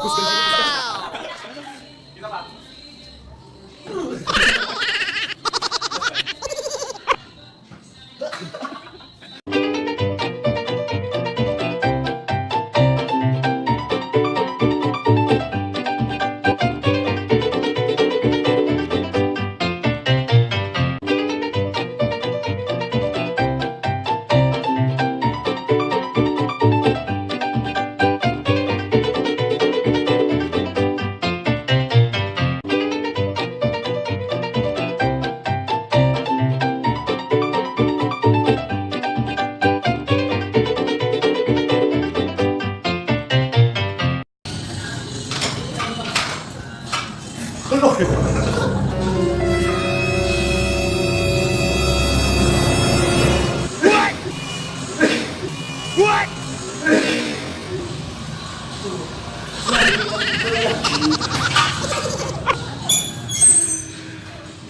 Kita pa.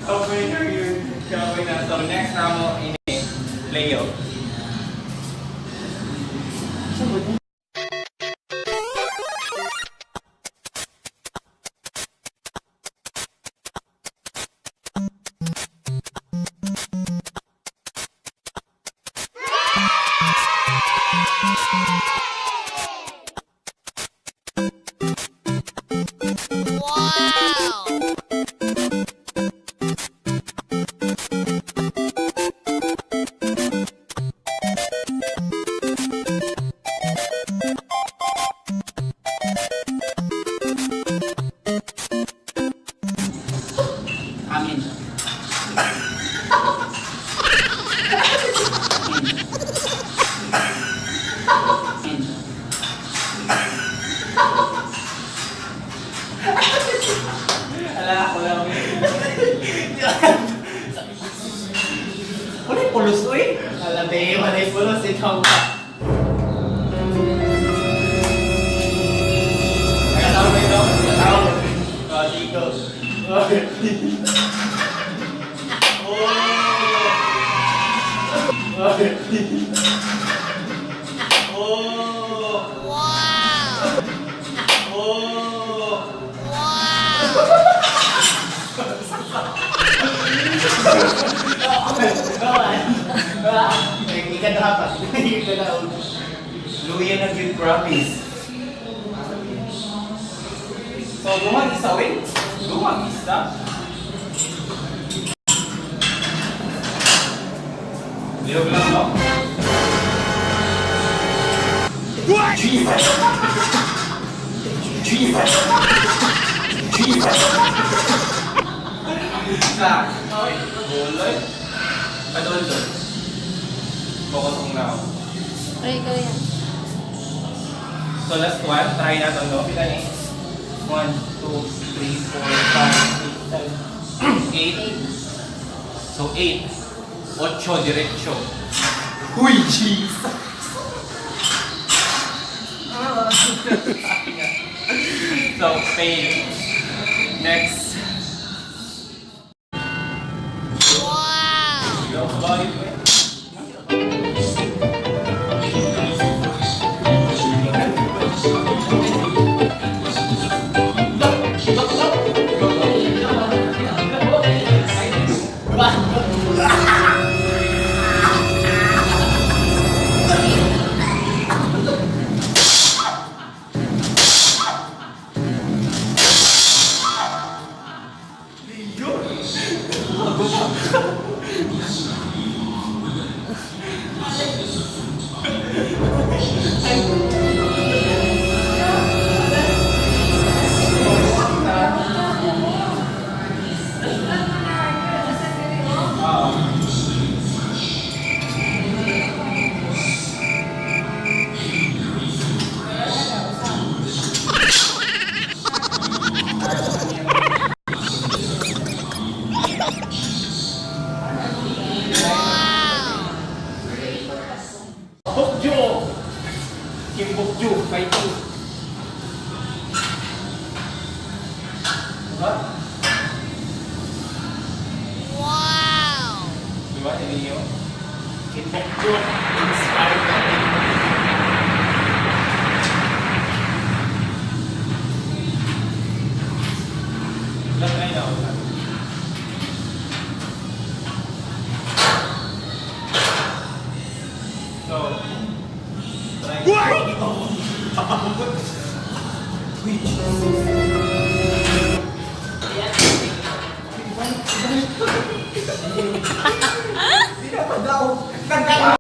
Okay na yun. Okay na. So next na mo ini Leo. Wow! Amin. Amin. Ala, ako lang. Wala yung pulos, uy. Alam eh, wala yung pulos ito. Nagkataon ba ito? Nagkataon. Oh, Chico. Oh! Oh! Wow! Oh! Wow! Ikadapat. Ikadapat. Luya na gyud, promise. So, duhang isa, wait. Duhang isa. Liyog lang, no? Jesus! Jesus! Jesus! Isa. Buloy. Padol-dol. Focus kong now. Aray, ikaw yan. So last one, try natin, no? Pila ni? 1, 2, 3, 4, 5, 6, 7, 8. So 8. 8 diretso. Uy, Jesus! So, fail. Next. Wow! Go, bye. Wow! Bokjo! Kim Bokjo, fighting. Diba? Wow! Diba, Emilio? Kim Bokjo, inspired by him. Hindi na pa daw. Tanggal.